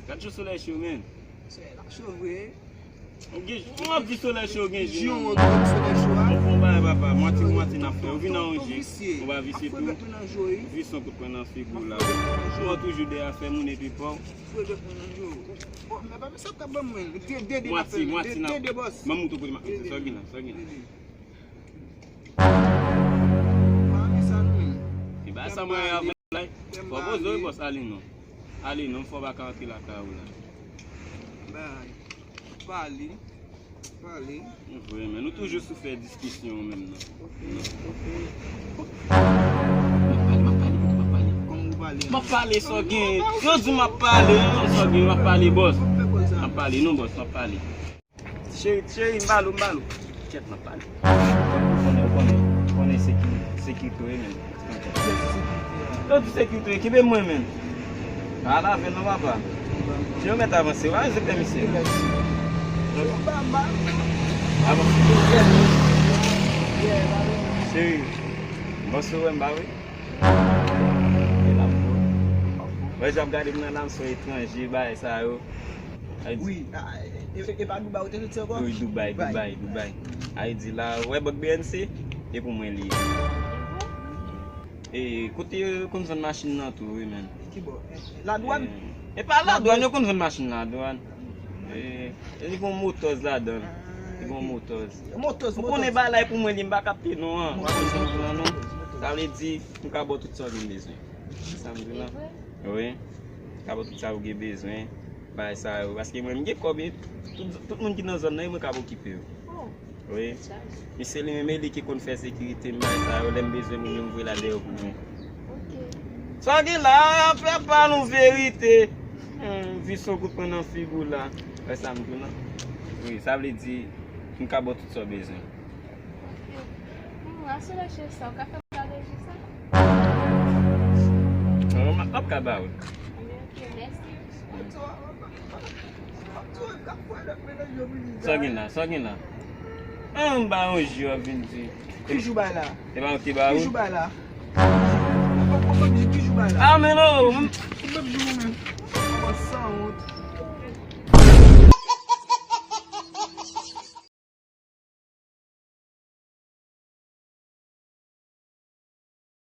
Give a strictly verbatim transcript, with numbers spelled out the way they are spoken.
Gad jan solèy cho, men. Solèy la cho vre. Ou gen, ou ap di solèy cho gen jou. Jou ou gen solèy cho a. Bon, bon, bagay, papa. Manti pou manti n ap fè. Ou vin nan yon je. Ou pa visye tou. Vise yon kout pwen nan figi w la. Ou toujou dèyè afè moun epi pa w. Manti, manti n ap. Ban m moutre w kote manti. Sa w gen la, sa w gen la. E ba sa mwen avè la. Fò poze wi bòs, ale non. Ale non, fò pa ka antre lakay ou la. Bay. Pale. Pale. Vre, men nou toujou sou fè diskisyon menm nan. Ok, ok. M ap pale, m ap pale, m ap pale. Kòman ou pale? M ap pale, sa w gen. Yo di m ap pale, non, sa w gen, m ap pale, bòs. M ap pale, non, bòs, m ap pale. Cheri, cheri, m ba l ou, m ba l ou. Kèt, m ap pale. Ou konnen, ou konnen, ou konnen se ki, se ki tou ye, men. Yo di sekirite, kenbe mwen, men. Pa lave non, papa. Jan yo mèt avanse, pa respekte misye. Avanse. Cheri, bon, si w wè m ba wi. Mwen jan ap gade m nan la, m se yon etranje, bagay sa yo. Wi, e pa Dubai ou te soti ankò? Wi, Dubai, Dubai, Dubai. Ay di la, ou wè bank B N C, e pou mwen li ye. E kote yo konn vann machin nan tou, wi, men. Ki bò? Ladwàn? E pa ladwàn, yo konn vann machin ladwàn. E li gon motòz ladan l. Li gon motòz. Motòz, motòz. Ou konnen bagay pou mwen li, m pa kapte non an. Motòz, motòz, motòz. Sa vle di, m ka ba w tout sa w gen bezwen. Sa m di w la. Wi. Ka ba w tout sa ou gen bezwen. Bagay sa yo. Paske mwen, m gen kòb, tout, tout moun ki nan zòn nan, mwen ka okipe yo. Wi. Misye li menm, e li ki konn fè sekirite m, bagay sa yo. Lè m bezwen moun, yo m voye l al dèyè pou mwen. Sa w gen la, fè pa nou verite. Hmm, vise yon kout pwen nan figi w la. Wè sa m di w la. Wi, sa vle di, m ka ba w tout sa w bezwen. Ok. Hmm, aswè la, chèf, sa, ou ka fè m gade jou sa? Non, m ap ka ba ou l. Ok, mèsi. Sa w gen la, sa w gen la? An, m ba yon jou ap vin di. Ki jou bay la? E pa ou ki ba ou? Ki jou bay la? Ou menm jou ki jou bay la? Ah, men non, m- Ou menm jou